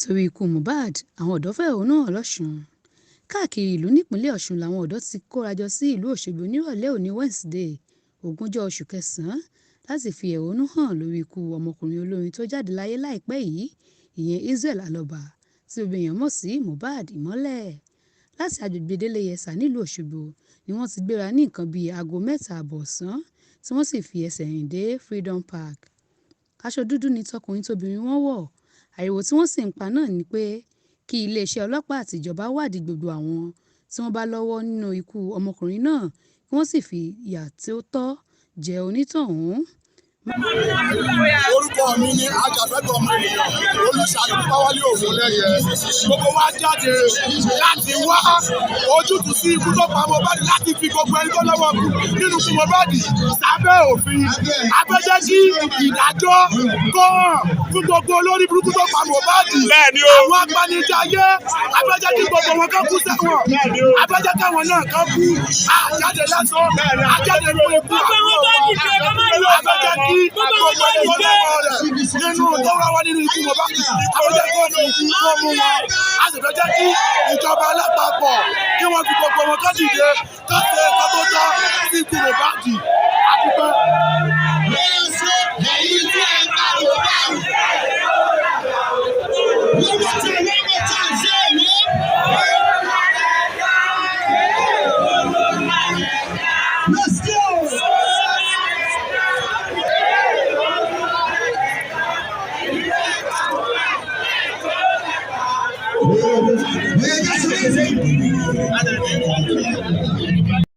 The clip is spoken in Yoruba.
Nítorí ikú Mohbad, àwọn ọ̀dọ́ fẹ̀hónú hàn lọ́sùn. Káàkiri ìlú nípínlẹ̀ Ọ̀ṣun làwọn ọ̀dọ́ ti kórajọ sí ìlú Òṣogbo nírọ̀lẹ́ òní Wednesday, ogúnjọ́ oṣù kẹsàn-án láti fi ẹ̀hónú hàn lórí ikú ọmọkùnrin olórin tó jáde láyé láìpẹ́ yìí, ìyẹn Israel Aloba tí gbogbo èèyàn mọ̀ sí Mohbad Ìmọ́lẹ̀. Láti agbègbè Délé-Yẹsà nílùú Òṣogbo ni wọ́n ti gbéra ní nǹkan bíi aago mẹ́ta ààbọ̀ ọ̀sán tí wọ́n sì fi ẹsẹ̀ rìn dé Freedom Park. Aṣọ dúdú ni tọkùnrin tobìnrin wọn wọ̀, ariwo tí wọ́n sì ń pa náà ni pé kí iléeṣẹ́ ọlọ́pàá àti ìjọba wádìí gbogbo àwọn tí wọ́n bá lọ́wọ́ nínú ikú ọmọkùnrin náà kí wọ́n sì fi ìyà tó tọ́ jẹ onítọ̀hún. Orúkọ mi ni ajàfẹ́tọ̀ọ́ ọmọnìyàn Olùṣàyọ̀ Báwálé Ògúnlẹ́yẹ. Gbogbo wa jáde láti wá ojútùú sí ikú tó pa Mohbad, láti fi gbogbo ẹni tó lọ́wọ́ kú nínú ikú Mohbad sábẹ́ òfin. A fẹ́ jẹ́ kí ìdájọ́ kó hàn fún gbogbo olórí burúkú tó pa Mohbad. Bẹ́ẹ̀ni o. Àwọn apanijayé, a fẹ́ jẹ́ kí gbogbo wọn kán kú sẹ́wọ̀n. A fẹ́ jẹ́ káwọn náà kán kú. Àjáde lásán, àjáde lórí ikú àbúrò wa. A fẹ́ jẹ́ kí gbogbo ẹni tó lọ́wọ́ rẹ̀ nínú tó rọ́wọ́ nínú ikú Mohbad, a fẹ́ jẹ́ kó fi kó mú wọn. A sì fẹ́ jẹ́ kí ìjọba alápapọ̀ kí wọ́n fi gbogbo wọn kán dìde kán ṣe nǹkan tó tọ́ sí ikú Mohbad. A dúpẹ́. One more time, one more time, say it, man. Let's go. Yeah, that's amazing.